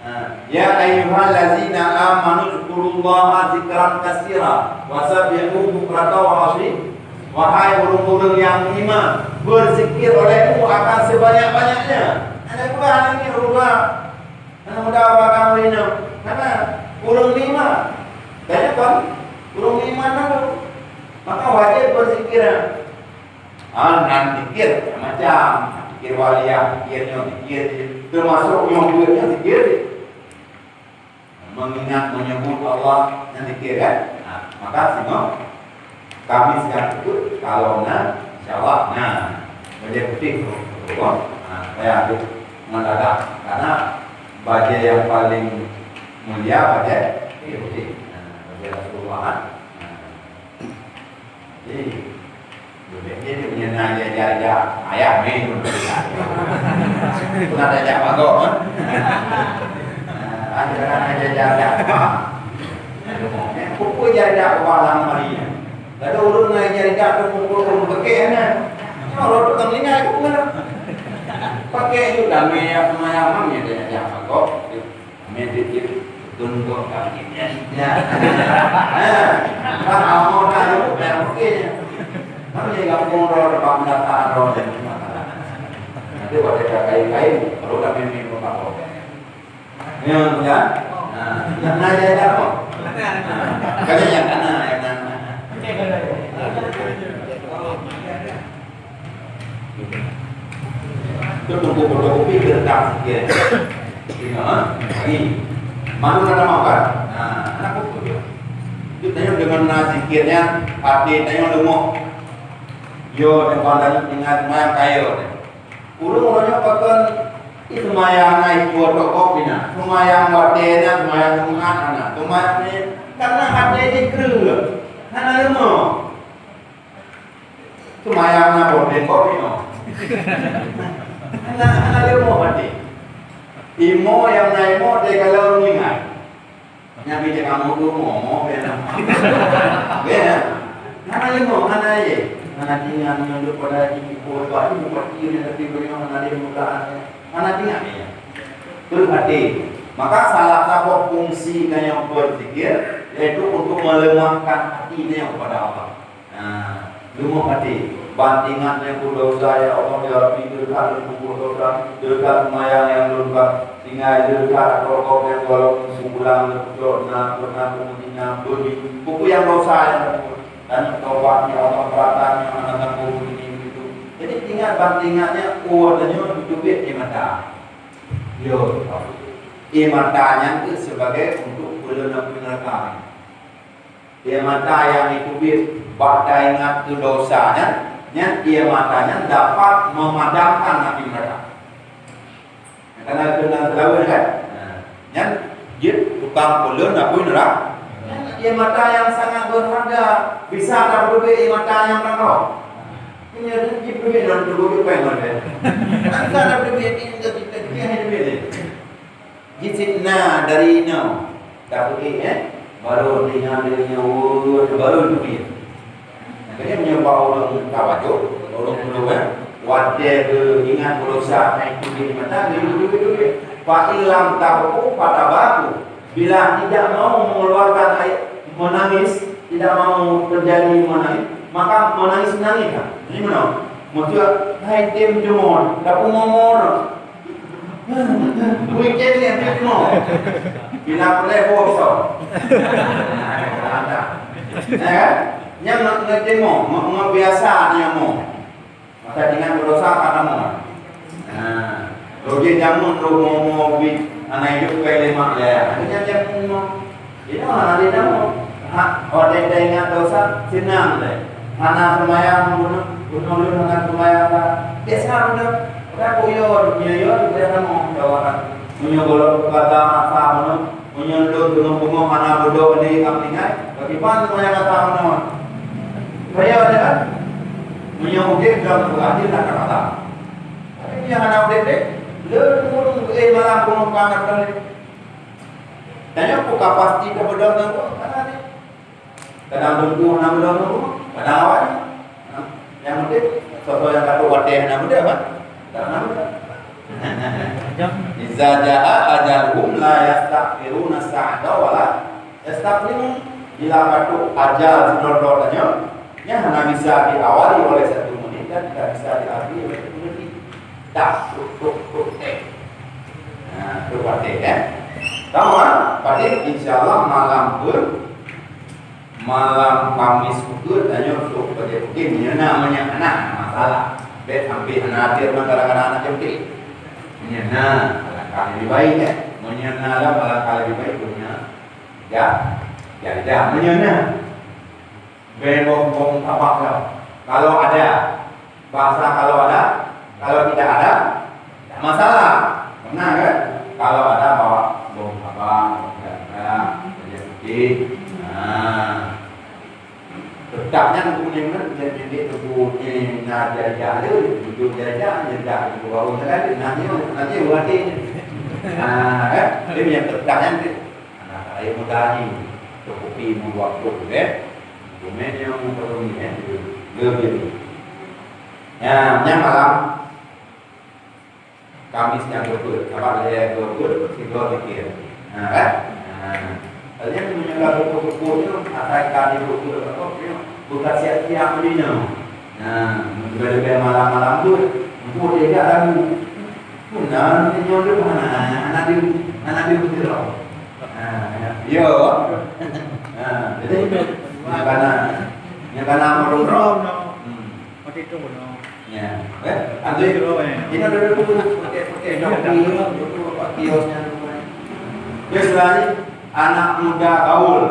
Nah, ya ayyuhallazina amanu dzkurullaha dzikran katsira wa sabbihuhu bukratan wa asyila. Wahai orang-orang yang beriman, berzikir olehmu akan sebanyak-banyaknya. Ada dua hal ini, Allah. Hana mudah bak kamoe inong. Hana, ureueng lima. Tanyoe kon ureueng lima na tu. Maka wajéb beuzikir. Ah, nan zikir macam, zikir waliyah, zikir nyoe, zikir jih. Teumasok nyoe peuet nyoe zikir jih. Mengingat, menyebut Allah, nyan zikir kan? Nah, maka singoh Kamis nyang peuet, kalau na, insya Allah na. Bajée putéh tu, tu, tu. Ha, supaya tu mendadak. Karena bajée yang paling mulia bajée putéh. Ha, bajée Rasulullah, ha. Jadi, jadi nyan na jak-jak ayah main. Pernah jak magok, ha? Ha, ada na jak-jak apa? Pokok jak-jak ubah lam hari. Lalu ureueng na nyang jak tu pukul ureueng pekeh na. Nyoe rot tu meuninggai ku na. Pekeh ju damé ya seumayang mam ya dia jak kok. Amé dikit tunduk kaki dia. Nah, kan awak dah yuk dah pekeh. Kan dia gampong ro depan belakang ro dan. Nanti pada kain-kain baru dah mimpi rumah kau. Ya, ya. Nah, yang nanya ada apa? Kalian yang mana? Yang mana? Itu tunggu fotokopi kertas. Ya. Tengok, ha? Ni. Mana nak nama kan? Nah, anak buku dia. Itu tanya dengan na zikirnya, hati tanya lemah. Yo, dan pandang ingat mayang kayo. Ureueng-ureueng nyoe pakon Seumayang na ipoh tokop ina. Seumayang watèe na, seumayang Jumat na. Seumayang ni, karena até jih kreueh. Hana leumo. Seumayang na boh tembok ino. Hana, hana leumo até. Imo nyang na imo, teuka lom ingat. Nyan bit kamoe tu mo, mo, bèk na. Bèk na. Hana leumo, hana ye. Hana ingat nyoe duek pada jih, ipoh bak jih, bupati nyan, tapi beunyong hana lé mukaan. Hana ingat ye. Kreueh até. Maka salah saboh fungsi tanyoe berzikir, yaitu untuk melemahkan hati tanyoe kepada Allah. Nah, leumoh até. Ban ingat nyang peue desya, ya Allah, ya Rabbi, deureukat lôn peubuet desya, deureukat seumayang nyang lôn ka tinggai, deureukat akoe-akoe nyang gohlom sibulan lôn peucok na, peureunah peumeujinak, beumi, peue-peue nyang desya nyang lôn peubuet. Dan tobat, ya Allah, beuratan nyang hana tanggong begini begitu. Jadi, ingat ban ingat nyan, oh, tanyoe teubiet ie mata. Yo, ie mata nyan keuh sebagai untuk peuleueh api neuraka. Ie mata nyang jiteubiet bak taingat keu desya nyan, nyan ie mata nyan dapat memadamkan api neuraka. Karena keunan seulaweuet kan? Nah, nyan jeuet tukang peuleueh api neuraka. Nyan ie mata nyang sangat berharga, bisa tapeuteubiet ie mata nyang meurah. Punya jiteubiet dalam tuboh jih pen mata. Bisa tapeuteubiet ie mata kita, kita hanya teubiet. Jih sit na dari inoe, tapi, eh, baru tinggal dari nyoe, baru itu dia. Makanya meunyoe bak ureueng tawajuk, ureueng peue, eh, watèe geuingat beurasa naik tinggi di mata, dia itu, itu, itu. Fa illam tabku fatabaku. Bila tidak mau mengeluarkan air menangis, tidak mau terjadi menangis, maka menangis-nangis lah. Jadi mana? Maksudnya, hai tim jemur, tak umur-umur. Weekend ni habis semua. Bila boleh bosong. Ada. Ya kan? Yang nak nak tengok, mau biasa ni mau. Maka dengan berusaha kata mau. Nah, roge jamun roh mau mau bi anak hidup kai lemak ya. Hanya jamun mau. Inoe hana lé tamong. Ha, watèe taingat desya, seunang lé. Hana seumayang bunoe, bunoe lôn hana seumayang ka. Biasa bunoe. Udah kuyon, nyoyon, udah tamong, jaweueb. Meunyoe gohlom kata asa bunoe, meunyoe lôn teungoh-teungoh hana beudôh lé ka meuninggai, bagaimana seumayang asa bunoe? Kaya aja kan? Meunyoe udép dalam Al-Quran, dia nak kata. Tapi dia hana udép deh. Lôn turun, eh, malam bunoe ka hana beudôh lé. Tanyoe peue ka pasti ka beudôh ngon geuh? Hana lé. Kadang teungku hana beudôh ngon geuh, kadang awak nyoe. Ha? Nyang penting, soe-soe nyang ka trok watèe hana beudôh, kan? Hana beudôh. Iza jaa ajaluhum la yastakhiruna sa'ata wa la yastaqdimun. Bila ka trok ajal sidroe-droe tanyoe, nyan hana bisa diawali oleh satu menit dan tidak bisa diakhiri oleh satu detik. Dah, tuk, tuk, tuk, eh. Nah, tu patéh, eh. Tamam, patéh, insya Allah malam pun, malam Kamis pukul, tanyoe sok patéh putih, meunyoe na, meunyoe hana, masalah. Bèk sampai hana hadir, kadang-kadang anak jemput. Meunyoe na, alangkah lebih baik, eh. Meunyoe na, alangkah lebih baik, punya. Ya, ya, ya, meunyoe na. Bèk boh-boh tabah lom. Kalau ada, bahasa kalau ada, kalau tidak ada, tidak masalah. Benar kan? Kalau ada bawa boh tabah, boh tabah, baju putih. Nah. Tetap nyan kuning kan, jadi dia tunggu ni, nah, jadi ada, duduk jadi ada, jadi ada, duduk baru saja, nah, ni, nah, ni, berarti. Nah, kan? Dia yang tetap nyan, Anak saya muda ni, cukupi membuat grup, eh. Domain yang ekonomi, eh, lebih. Ya, yang malam Kamis yang berikut, apa dia berikut, kedua pikir. Nah, kan? Nah, kalian menyebar buku-buku itu, asal kami buku apa, bukan siap-siap beli, no. Nah, lebih-lebih malam-malam tu, buku dia tak lagu. Pun nah, ni nyoe tu mana? Anak dia, anak dia betul. Ha, ya. Yo. Ha, jadi, nyang kana, nyang kana motor. Hmm. Mati tu, no. Ya. Eh, ambil. Ini ada dulu, pakai, pakai, dok, dulu, dulu, Pak Kios nyan. Biasalah, anak muda gaul,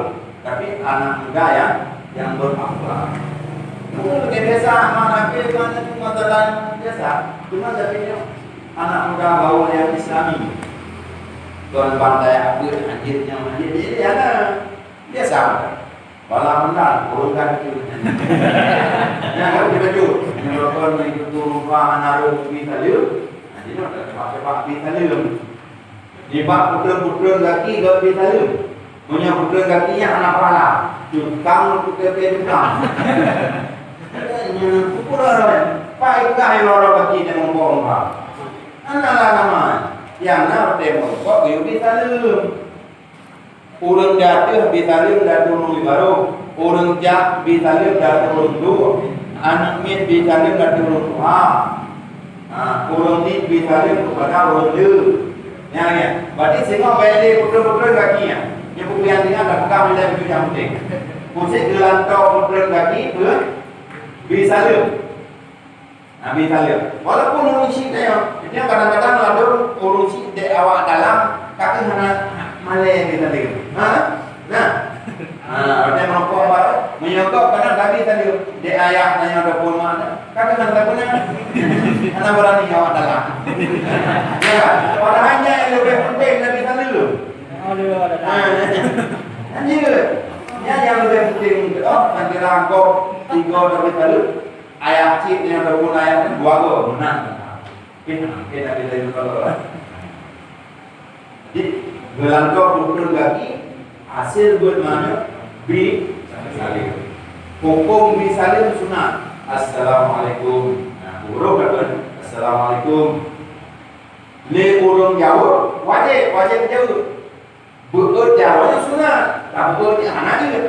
tapi anak muda yang, yang berakhlak. Dulu, biasa, anak muda, biasa. Cuma tapi nyoe, Anak muda gaul nyang Islami. Kon bantai abeuet, hanjeuet nyoe, hanjeuet jih, ya kan? Biasa. Bala meunan, ureueng ganti. Nyan kan beujeuet. Nyoe kon meututoe rupa hana rhot bi saleuem. Nah, jinoe teupat-teupat bi saleuem. Nibak putreun-putreun gaki geubi saleuem. Meunyoe putreun gaki nyan hana pahala, tukang putreun pih tukang. Nyan pukul orang. Pai peugah loro gaki nyang muphom. Hana lah nama. Nyang na watèe meurumpok geuyue bi saleuem. Ureueng ateueh bi saleuem datu ureueng barô. Ureueng jak bi saleuem datu ureueng tuha. Aneuk miet bi saleuem datu ureueng tuha. Ha, ureueng miet bi saleuem keupada ureueng le. Nyan, nyan. Berarti singoh bèk lé putreun-putreun gaki nyan. Nyan peue nyang tinggai tapeugah ilèe baju nyang penting. Khusus geulantoe putreun gaki peubi saleuem. Nabi saleuem. Walaupun ureueng syik tanyoe, nyoe kadang-kadang ladôm ureueng syik dek awak dalam, tapi hana malèe bi saleuem. Ha? Nah. Ha, ada merokok baru, meunyoe gob kadang Nabi saleuem. Dek ayah tanyoe ataupun mak, tapi hana sapeue na. Hana berani awak dalam. Ya, padahal nyan nyang leubeh penting Nabi saleuem. Aduh, ada. Ha. Lanjut. Nyan nyang leubeh penting, oh, nak kira gob tiga Nabi saleuem. Ayah cit nyan ataupun ayah nyan dua go, meunan. Pih, pih Nabi Ibrahim kalau lah. Jadi, geulantoe putreun gaki, hasil buet meunan bi saleuem. Huköm bi saleuem sunat. Assalamualaikum. Nah, huruf dah kan? Assalamualaikum. Lé ureueng jaweueb, wajéb, wajéb jaweueb. Beuet jaroe nyan sunat, tapi beuet nyan hana jeuet.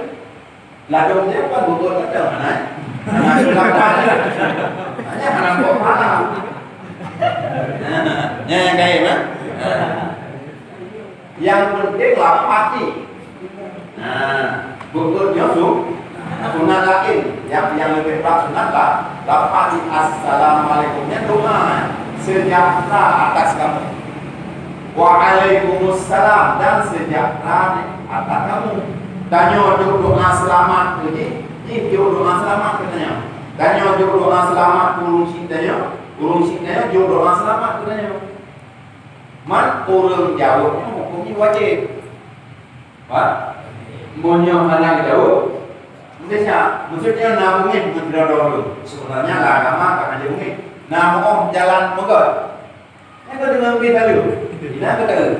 Ladôm nyan kon beuet kadang hana, hana jeuet lapan. Hanya hana buet pahala. Nah, nyan nyang kayém, eh? Nyang penting lapan hati. Nah, beuet nyoe su-, Sunat laén, nyang, nyang leubeh brat sunat lah, lafaz assalamualaikum nyan doa, eh, sejahtera atas kamu. Waalaikumsalam, dan sejahtera atas kamu. Tanyoe jok doa seulamat keu jih, jih jok doa seulamat keu tanyoe. Tanyoe jok doa seulamat keu ureueng syik tanyoe, ureueng syik tanyoe jok doa seulamat keu tanyoe. Man ureueng jaweueb nyoe huköm jih wajéb. Bah, meunyoe hana geujaweueb, meunteuk nyan, maksud nyan na beungéh ngon droe-droe lôn. Seubeunarnya lam agama ka hana beungéh. Na meu'oh jalan meugöt. Nyan ka deungon bi saleuem. Inan ka taeu.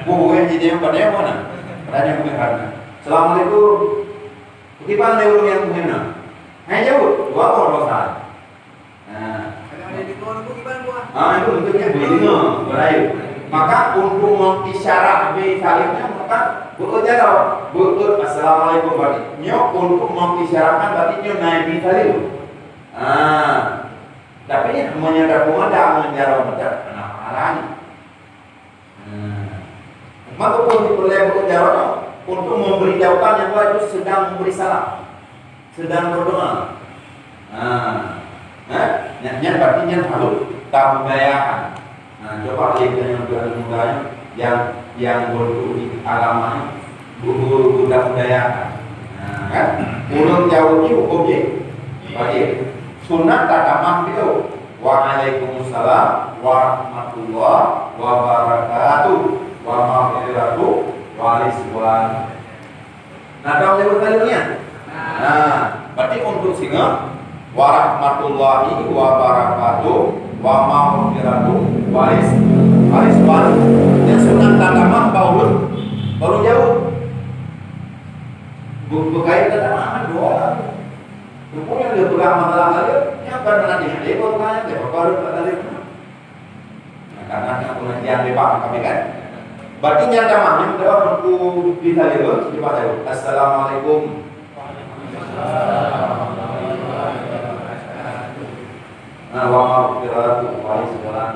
Boh ureueng jidéh padé meunan. Padahai nyan beungéh hana. Assalamualaikum. Kiban lé ureueng nyang beungéh na. Hai jaweueb, dua boh dosa. Nah. Kalau ada dengar nunggu kiban buah. Ah, itu bentuknya beli dengar, berayu. Maka untuk mengisyarat bi saleuem nyan, maka beuet jaroe, beuet assalamualaikum berarti. Nyoe untuk mengisyaratkan berarti nyoe na bi saleuem. Ah. Tapi meunyoe tapeumada ngon jaroe meudat, hana pahala nyan. Hmm. Maka pun diperlé beuet jaroe nyoe untuk memberitahukan nyang bahwa itu sedang memberi salam, sedang berdoa. Nah, eh, nyan, nyan berarti nyan harus tamudayakan. Nah, coba lihat yang muda-muda yang, yang berguru di agama ini, guru muda-mudayakan. Nah, kan? Ureueng jaweueb jih huköm jih wajéb. Sunat tatamah beutôi. Waalaikumsalam warahmatullahi wabarakatuh. Wa maghfiratu wa ridwan. Nah, tahu lewat kali ni, ya? Nah, berarti untuk singa, warahmatullahi wabarakatuh, wa maghfiratu wa ridwan. Yang sunat tatamah baru, baru jaweueb. Bu-, bukait tatamah, kan dua orang. Rupanya dia pegang masalah kali, yang kan nanti dia baru tanya, dia baru tak tanya. Nah, karena nak pengajian lebar kami kan. Berarti nyata mah, nyang dalam buku di tadi tu, coba tahu. Assalamualaikum. Nah, wa maghfiratu wa rizqan.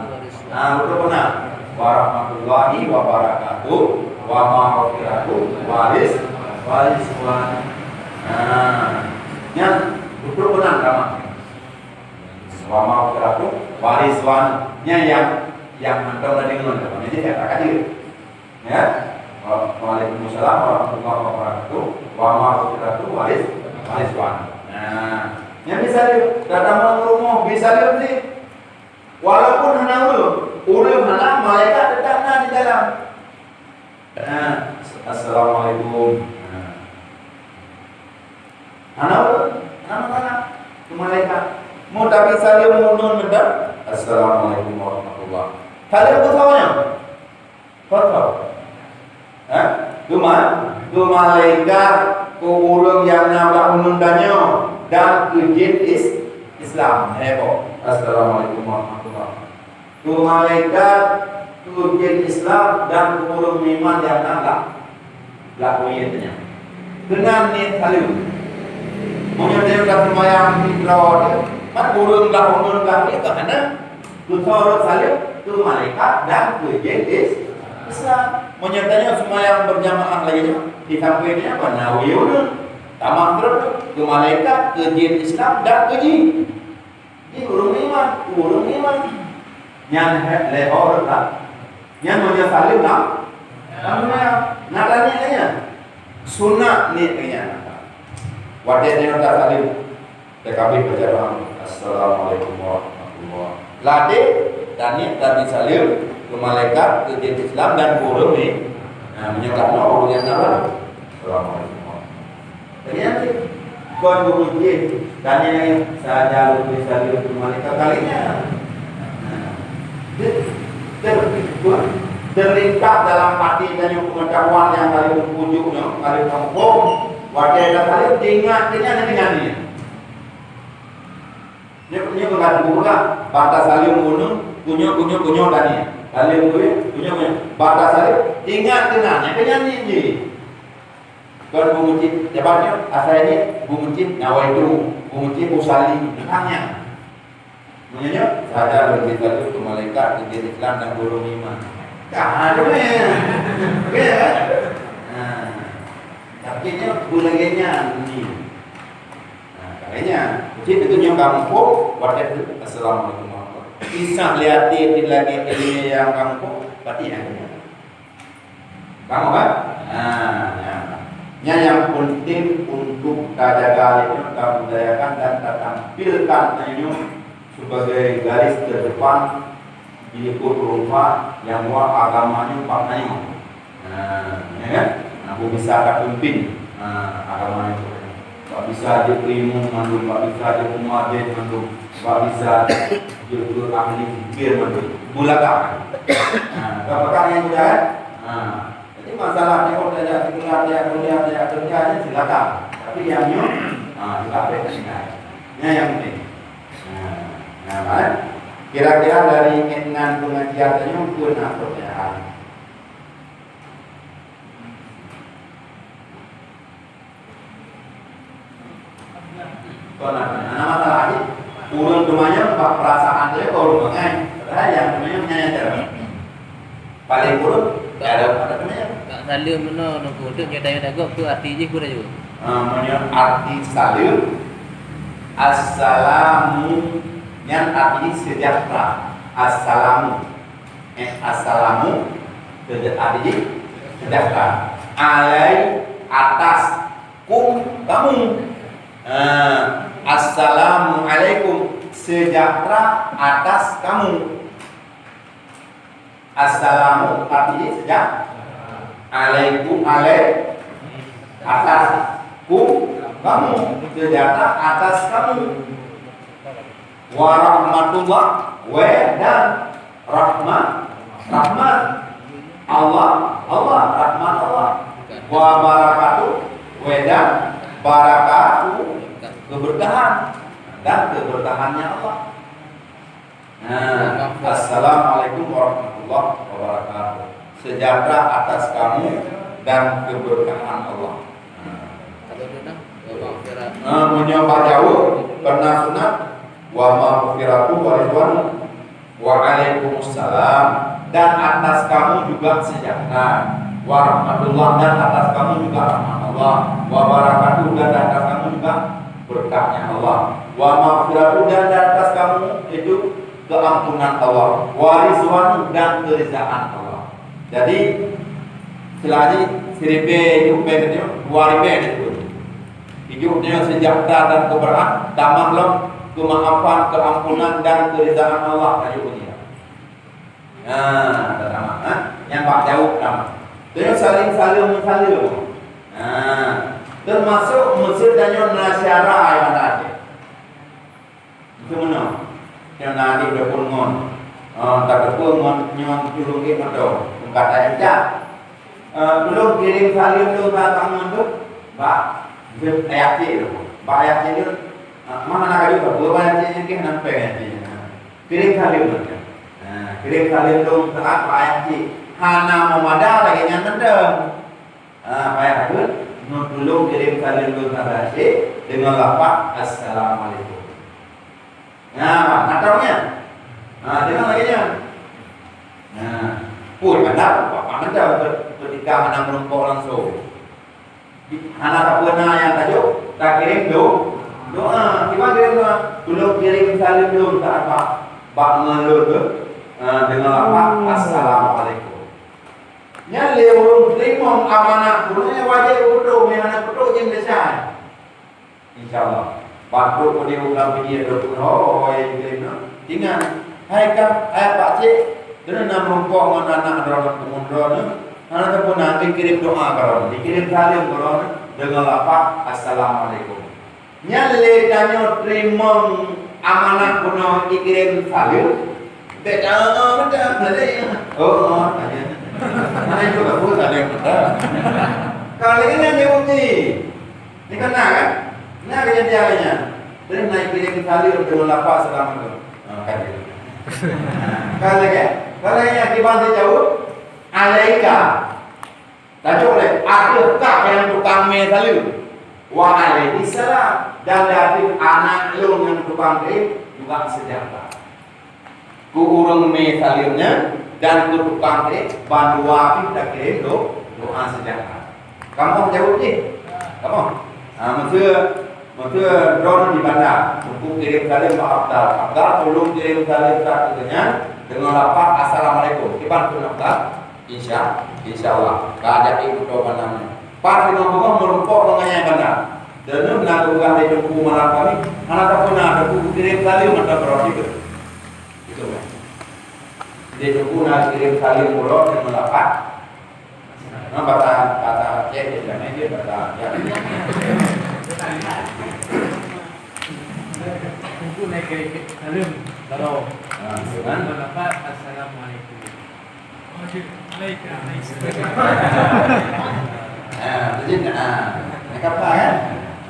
Nah, betul benar. Warahmatullahi wabarakatuh. Wa maghfiratu wa rizq-, wa rizqan. Nah, nyan betul benar sama. Wa maghfiratu wa rizqan. Nyan yang, yang mantong tadi ngon. Jadi tak ada. Ya. Wa-, waalaikumsalam warahmatullahi wabarakatuh. Wa maghfiratu wa rizq-, wa rizqan. Nah, nyan bi saleuem, tatamong rumoh bi saleuem sih. Walaupun hana ureuëng, ureuëng hana, malaikat tetap na di dalam. Nah, assalamualaikum. Nah. Hana ureuëng, hana masalah. Keu malaikat. Mau tapi salam munun meudah. Assalamualaikum warahmatullah. Salam keu soe nyan? Kosong. Eh? Keu ma-, keu malaikat, keu ureuëng nyang na bak uneuen tanyoe, dan keu jén is-, Islam. Heboh. Assalamualaikum warahmatullah. Keu malaikat, keu jén Islam, dan keu ureuëng iman nyang na bak, bak uneuen tanyoe. Keunan niet saleuem. Meunyoe tanyoe ka seumayang sidroe, mat ureuëng bak uneuen bak uneuen ka hana. Keu soe rot saleuem? Keu malaikat dan keu jén is-, Islam. Meunyoe tanyoe seumayang berjamaah lagée nyoe, di sampéng nyan ban na uyeue uneuen. Tamah trok keu malaikat, keu jén Islam dan keu jih. Jih ureuëng iman, ureuëng iman. Nyan lhée rot lah. Nyan meunyoe saleuem lah. Alhamdulillah. Nah, tadi nyan. Sunat niet nyan. Watée nyoe tasaleuem. T K B baca doa, "Assalamualaikum warahmatullah." Ladé, taniet, tabi saleuem, keu malaikat, keu jén Islam, dan keu ureuëng ni. Nah, meunyoe ka nyoe ureuëng nyang na, "Assalamualaikum warahmatullah." Jadi, nanti, kon geuuji, taniet lagi, saja lebih saleuem keu malaikat kali nyan. Nah, ter-, ter-, terlintas dalam hati tanyoe pengetahuan nyang kali meupujuk nyoe, kali meuhom, watée tasaleuem, ingat keu nyan, keu nyan, keu nyan. Nyoe, nyoe bukan buku lah. Bata saleuem gunong, kunyoe, kunyoe, kunyoe tadi. Saleuem gunong, kunyoe, kunyoe. Bata saleuem, ingat keunan, nyan keunan ni ji. Kon bungcit, jabat nyoe, asai ni bungcit nawaitu, bungcit usali, nyan. Meunyoe nyoe, saja lôn bri saleuem keu malaikat, keu jén Islam dan gurée iman. Ka, tu meh. Oke, kan? Nah, tapi nyoe, beulagée nyan ni. Nah, makanya, mungkin itu yang kamu kok, watée tu, "Assalamualaikum warahmatullahi wabarakatuh." Kisah lihat di lagi ilmu yang kamu kok, berarti yang ini. Kamu kan? Nah, ya. Nya yang penting untuk kita jaga itu, kita budayakan dan kita tampilkan itu sebagai garis terdepan di ikut rupa yang wah agamanya paknanya. Nah, ya kan? Nah, bu bisa ka pimpin, nah, agama nyoe. Bak bisa jeuet keu imum mandum, bak bisa jeuet keu muadzin mandum, bak bisa jeuet keu ahli zikir mandum. Bulaga. Nah, ka pakat nyang mudah, kan? Nah, jadi masalah nyoe, tajak sikola, tajak kuliah, tajak kerja, nyan silakan. Tapi nyang nyoe, nah, dipakai tinggal. Nyan nyang penting. Nah, nah, kan? Kira-kira dari nan pengajian tanyoe, peue na pertanyaan? Kon na, na masalah lagi. Ureueng teumanyong bak peurasaan lé ureueng bangai. Padahai nyang teumanyong nyan cara. Paling buruk, tak ada, ada teumanyong. Tak saleuem meunoe nungku, untuk nyata-nyata gob tu arti jih pun aju. Ah, meunyoe arti saleuem, assalamu, nyan arti sejahtera. Assalamu. Eh, assalamu, seja-, arti jih sejahtera. Alai, atas, kum, kamu. Ah, assalamualaikum, sejahtera atas kamu. Assalamu, arti jih sejahtera. Alaikum, alai, atas. Kum, kamu. Sejahtera atas kamu. Warahmatullah, we dan rahmat, rahmat Allah, Allah, rahmat Allah. Wabarakatuh, we dan barakatuh, keberkahan dan keberkahannya Allah. Nah, assalamualaikum warahmatullahi wabarakatuh. Sejahtera atas kamu dan keberkahan Allah. Nah. Kalau dia dah, wa maghfirah. Nah, meunyoe bak jaweueb, pernah sunat, wa maghfiratu wa ridwan, wa alaikumussalam, dan atas kamu juga sejahtera, wa rahmatullah, dan atas kamu juga rahmat Allah, wa barakatuh, dan atas kamu juga berkahnya Allah, wa maghfiratu, dan atas kamu itu keampunan Allah, wa ridwan, dan keridhaan Allah. Jadi, seulagi siribée itu péng itu, dua ribée itu. Hidup nyoe sejahtera dan keberkahan, tamah lom keumaafan, keuampunan dan keuridaan Allah, tajuk bunyi. Nah, pertama, ha? Nyang bak jaweueb pertama. Terus saling saleuem-saleuem. Nah, termasuk meuseuti tanyoe na syara ai banda Aceh. Itu meunoe. Nyang na adik dapur ngon. Ah, tak dapur ngon nyoe tujuh ringgit mantong. Bukan tak encak. Eh, tulông kirim saleuem lôn bak tangan tu, bak ayah cik tu. Bak ayah cik tu, ah, mana nak kaju tu, bak ayah cik nyan keh, nampai ayah cik nyan. Kirim saleuem lôn. Nah, kirim saleuem lôn saat bak ayah cik. Hana meumada lagèe nyan mantong. Ah, payah pun, ngon tulông kirim saleuem lôn bak ayah cik, deungon lafaz, "Assalamualaikum." Nah, mantap nyan. Nah, deungon lagèe nyan. Nah, pun mantap, bapak mantap, ketika hana meurumpok langsung. Hana tapeuna nyang tajok, takirim do-, doa. Kiban kirim doa, tulông kirim saleuem lôn bak, bak ngon lôn tu, ah, deungon lafaz, "Assalamualaikum." Nyan lé ureueng teurimong amanah pun, nyan wajéb geupeudong, nyang hana peudong jih meudesya. Insya Allah. Bak trok udeb u lam video tu pun, ho, ho, ho, ho, ho, ho, ho. Ingat, hai kah, hai pak cik, keuneuk na meurumpok ngon anak droeneuh, teumon droeneuh, hana teupeu na, dikirim doa keu droeneuh, dikirim saleuem keu droeneuh, deungon lafaz, "Assalamualaikum." Nyan lé tanyoe teurimong amanah bunoe dikirim saleuem. Bèk ta-, oh, oh, tanya. Mana itu tak pun ada yang betul. Kalau ini nyan diuji. Ni kena kan? Nah, kejadiannya. Terus naik kirim saleuem deungon lafaz, "Assalamualaikum." Ah, kan dia. Kalau kan? Kalau yang kiban dijawab, "Alaika." Tajok lé, "Ateueh kah nyang tukang mé saleuem?" "Wa alaihi salam." Dan di ateueh anak lôn nyang tukang kirim juga sejahtera. Keu ureueng mé saleuem nyan dan keu tukang kirim, bandua pih takirim do-, doa sejahtera. Kamoe jaweueb jih? Kamoe? Ha, meuseu, meuseu droeneuh di banda, Teungku kirim saleuem bak Afdal. "Afdal, tulông kirim saleuem bak keu nyan deungon lafaz assalamualaikum." Kiban kheun Afdal? Insya, insya Allah. Ka jadi moto bandar nyoe. Pat limong beungoh meurumpok ngon nyang bandar. Deungon na geupeugah lé Teungku malam kami, hana tapeuna Teungku kirim saleuem mantong keudroe sibeue. Itu kan. Lé Teungku na kirim saleuem uroe nyang meulapat. Nah, bahasa, bahasa Aceh dia bilang dia bahasa, ya. Teungku naik kirim saleuem, kalau. Nah, itu kan. Meulapat, "Assalamualaikum." Ah, betul, ah. Nak apa, kan?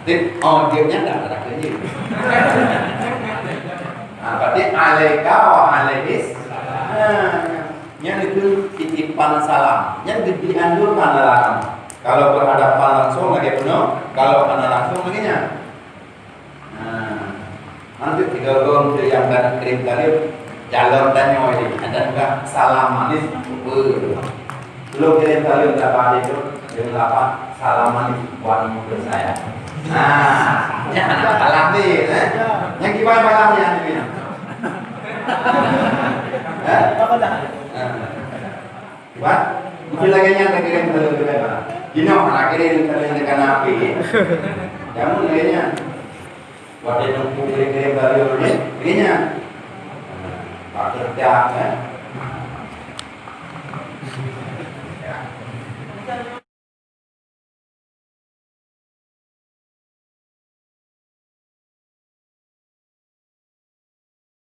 Tip, oh, tipnya tak ada kerja. Ah, berarti alaika wa alaihis. Ah, yang itu titipan salam. Yang dianjurkan dalam, kalau berhadapan langsung lagi penuh, kalau hana langsung lagi nyan. Nah, nanti tiga orang tu yang tadi kirim tadi, calon tanya ini, ada juga salam manis, apa? Belum kirim tadi, tak ada itu, dengan apa? Salam manis buat muka saya. Nah, ya, salam ni, eh? Yang gimana malam ni, yang ini? Eh? Nah. Bah, mungkin lagèe nyan takirim saleuem keu bèk bah. Jinoe hana kirim saleuem keu aneuk api. Jameun lagèe nyan. Watèe Teungku kirim-kirim saleuem nyan, lagèe nyan. Pak kerja, eh.